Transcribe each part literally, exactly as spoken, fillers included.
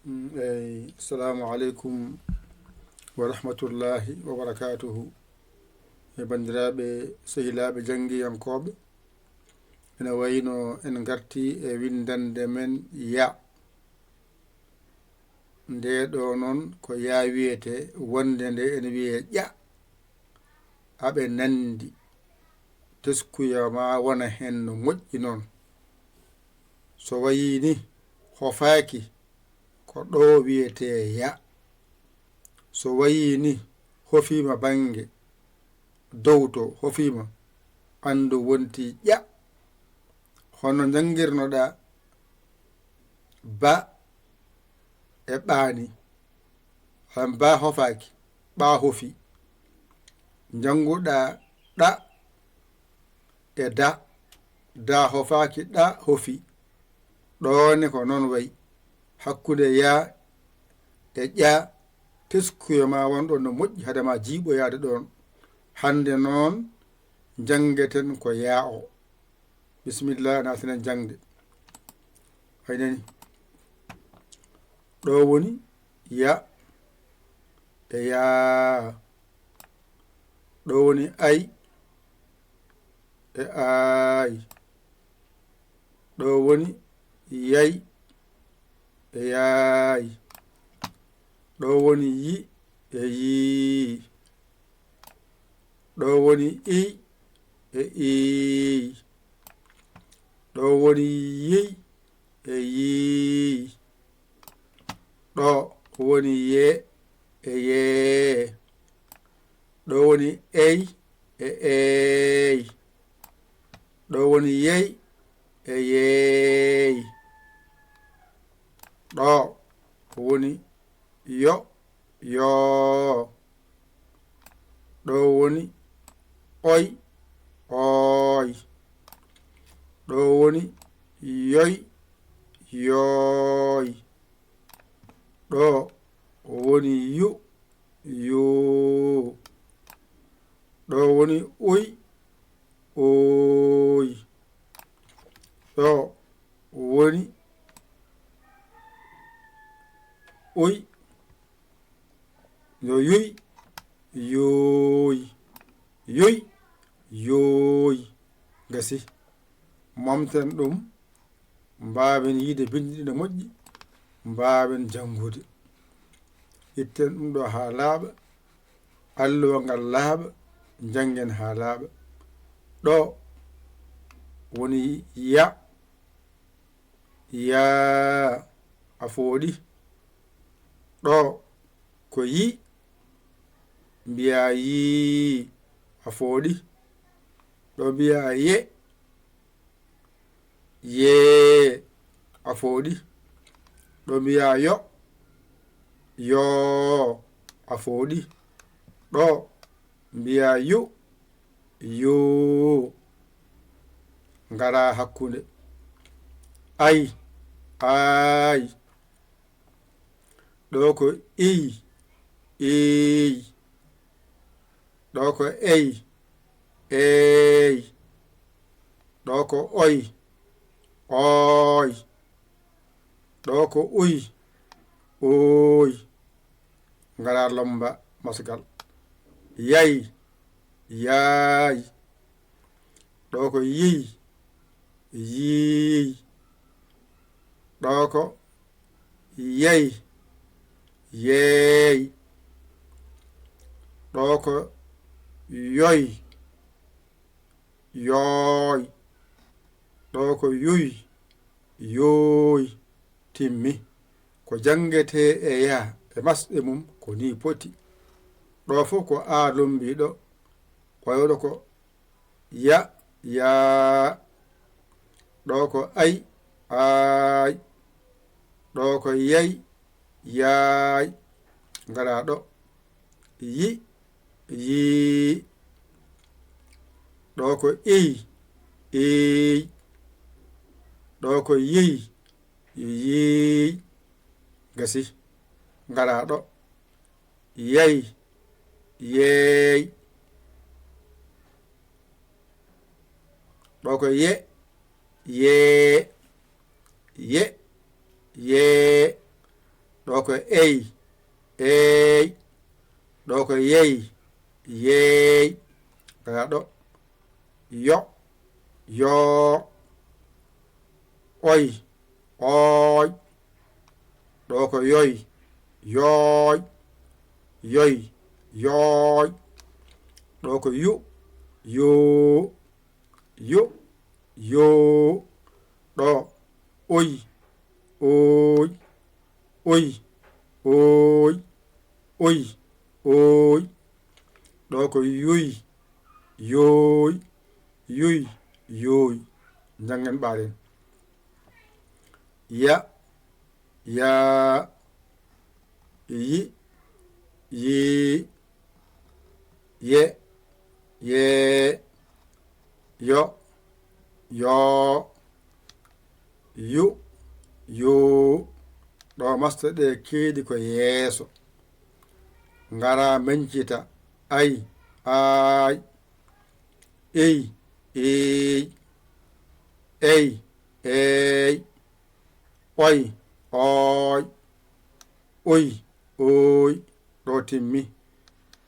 Mm, eyi, assalamu aleykum wa rahmatullahi wa barakatuhu. E banndiraaɓe, sehilaaɓe janngiyankooɓe, ene wayno en ngarti e winndannde men ya. Nde ɗo noon ko ya wiyetee, wonde nde ene wiyee ƴa. Aɓe nanndi, teskuya ma wona heen no moƴƴi noon. So wayii ni hofaaki, ko ɗo wiyetee ya. So wayii ni hofiima bannge dow to, hofiima, anndu wonti ƴa. Hono njanngirnoɗaa ba e ɓa ni. Hono ba hofaaki, ɓa hofi. Njannguɗaa ɗa e da, da hofaaki, ɗa hofi. Ɗo ne ko noon wayi. Hakkunde ya e ƴa, teskuya ma won ɗon no moƴƴi, hade ma jiiɓoyaade ɗon. Hannde noon, njanngeten ko ya o. Bisimilla, naatinen jaŋde. Ay nani. Ɗo woni ya e yaa. Ɗo woni ay e aay. Ɗo woni yay e yaay. Ɗo woni yi e yii. Ɗo woni iy e iiy. Ɗo woni yiy e yiiy. Ɗo woni ye e yee. Ɗo woni ey e eey. Ɗo woni yey e yeey. Ɗo woni yo, yoo. Ɗo woni oy, ooy. Ɗo woni yoy, yooy. Ɗo woni yu, yoo. Ɗo woni uy, ooy. Ɗo woni uy, yo yuy, yooy. Yuy, yooy. Gasi. Momten ɗum. Mbaawen yiide binndi ɗi no moƴƴi, mbaawen janngude. Itten ɗum ɗo haa laaɓa, alluwa ngal laaɓa, njanngen haa laaɓa. Ɗo woni ya, yaa, a fooɗi. Ɗo ko yi, mbiyaa yii, a fooɗi. Ɗo mbiyaa ye, yee, a fooɗi. Ɗo mbiyaa yo, yoo, a fooɗi. Ɗo mbiyaa yu, yoo. Ngaraa hakkunde. Ay, aay. Ɗo ko iy, iiy. Ɗo ko ey, eey. Ɗo ko oy, ooy. Ɗo ko uy, ooy. Ngaraa lommba masgal. Yay, yaay. Ɗo ko yiy, yiiy. Ɗo ko yey, yeey. Ɗo ko yoy, yooy. Ɗo ko yuy, yooy. Timmi. Ko janngetee e yaa e masɗe mum ko nii poti. Ɗo fof ko aa lommbii ɗo. Ko wayno ko ya, yaa. Ɗo ko ay, aay. Ɗo ko yay, yaay. Ngaraa ɗo. Yi, yii. Ɗo ko iy, iiy. Ɗo ko yiy, yiiy. Gasi. Ngaraa ɗo. Yay, yeey. Ɗo ko ye, yee. Ye, yee. ko ey, eey. Ɗo ko yey, yeey. Kala ɗo. Yo, yoo. Oy, ooy. Ɗo ko yoy, yooy. Yoy, yooy. Ɗo ko yu, yoo. Yu, yoo. Ɗo, oy, ooy. Oy, ooy. Oy, ooy. Ɗo ko yuy, yooy. Yuy, yooy. Njanngen ɓaaren. Ya, yaa. Yi, yii. Ye, yee. Yo, yoo. Yu, yuu. Ɗo masɗe ɗe keedi ko yeeso. Ngara mbencita. Ay, aay. Iy, iiy. Ey, eey. Oy, ooy. Uy, uuy. Ɗo timmi.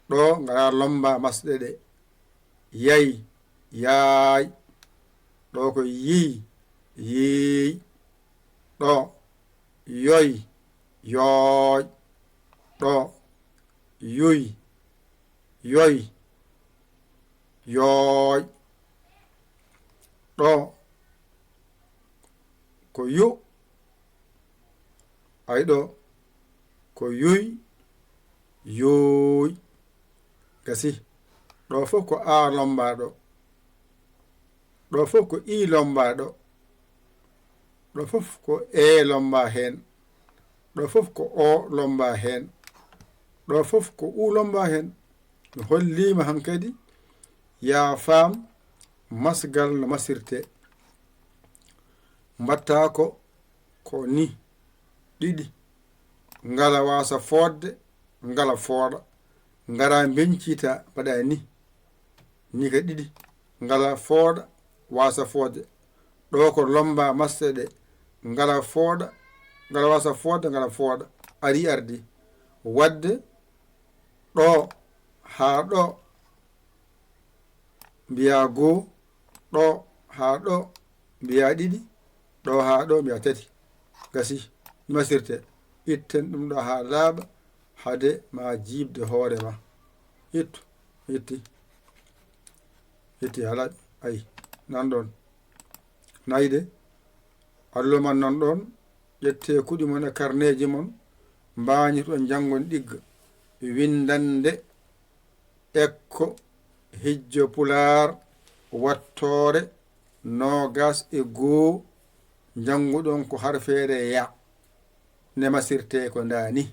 Ɗo ngara lomba masɗe ɗe. Yay, yaay. Ɗo ko yiy, yiiy. Ɗo, yoy, yooy. Ɗo, yuy, yoy, yooy. Ɗo, ko yu. Ay ɗo, ko yuy, yooy. Gasi. Ɗo fof ko a lomba ɗo. Ɗo fof ko i lomba ɗo. Ɗo fof ko e lomba heen. Ɗo fof ko o lomba heen. Ɗo fof ko u lomba heen. Mi holliima hankadi, yaa faam masgal no masirtee. Mbatta ko, ko ni, ɗiɗi. Ngala waasa fooɗde, ngala fooɗa. Ngara mbencita, mbaɗa ni. Ni ka ɗiɗi. Ngala fooɗa, waasa fooɗde. Ɗo ko lomba masɗe ɗe. Ngala fooɗa, ngala waasa fooɗde, ngala fooɗa. Ari ardi. Waɗde ɗo haa ɗo mbiya goo, ɗo haa ɗo mbiya ɗiɗi, ɗo haa ɗo mbiya tati. Gasi, ni masirte. Itten ɗum ɗo haa laaɓa, hade ma jiiɓde hoore ma. Ittu, itti. Itti haa laaɓi. Ay, nan ɗon. Nayi de. Alluman nan ɗon. Ƴettee kuɗi mon e karneeji mon. Mbañirɗon janngon ɗigga. Winndande ekko hijjo pulaar wattoore noogas e goo, njannguɗon ko harfeere ya, ne masirtee ko ndaa ni.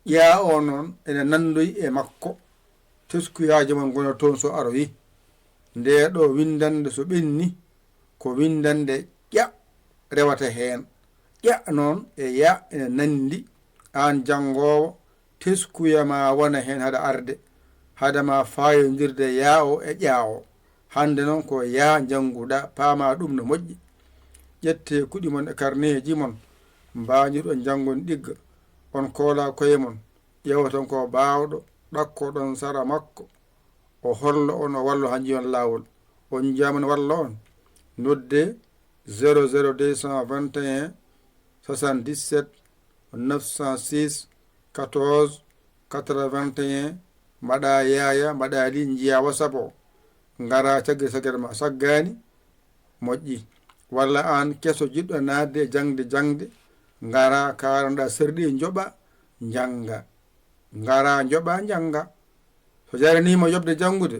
Ƴaa o noon ene nanndoyi e makko, teskuyaaji mon ngona toon so aroyi. Ndee ɗo winndannde so ɓenni, ko winndannde ƴa rewata heen. Ƴa noon e ya ene nanndi, aan janngoowo, teskuya ma wona heen hade arde, hade ma faayondirde yaa o e ƴaa o. Hannde noon ko yaa njannguɗaa, paamaa ɗum no moƴƴi. Ƴettee kuɗi mon e karneeji mon, mbañirɗon njanngon ɗigga, on koolaa koye mon, ƴeewoton ko baawɗo, ɗakkoɗon sara makko, o hollo on, o wallo haa njiyon laawol. On njaman walla on, noddee zéro zéro deux cent vingt et un soixante-dix-sept neuf cent six quatorze quatre-vingt-un, mbaɗa yaaya, mbaɗa li, njiya WhatsApp o. Ngara caggal caggal ma saggani, moƴƴi. Walla aan keso jiɗɗo naatde e jaŋde, jaŋde, ngara karanɗa serɗi njoɓa, njannga. Ngara njoɓa, njannga. So jaraniima yoɓde janngude,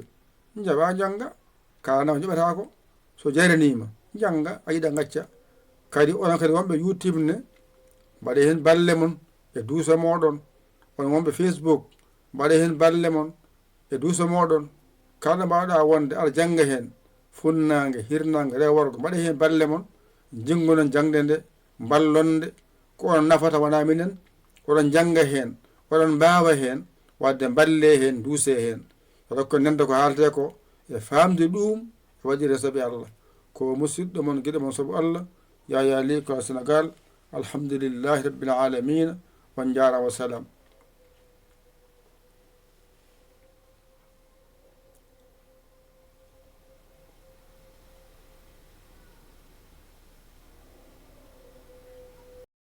njaɓa njannga, kaana o njaɓataako. So jaraniima, njannga, a yiɗa ngacca. Kadi onon kadi wonɓe YouTube ne, mbaɗee heen balle mon e duuso mooɗon. Onon wonɓe Facebook, mbaɗee heen balle mon e duuso mooɗon. Kala ɗo mbaawɗaa wonde, aɗa jannga heen. Funnaange, hirnaange, rewo, worgo, mbaɗee heen balle mon. Njanngunon jaŋde nde, mballon nde. Ko onon nafata, wonaa minen. Oɗon njannga heen, oɗon mbaawa heen, waɗde mballee heen, nduusee heen. Yo rokkon nande ko haaletee ko, e faamde ɗuum, e waɗde resoɓe Allah. Ko musiɗɗo mon, giɗo mon, soɓo Allah, Yaya Ly, ko Sénégal. Alhamdulillahi Rabbil Aalamiina. On njaaraama, wa salaam.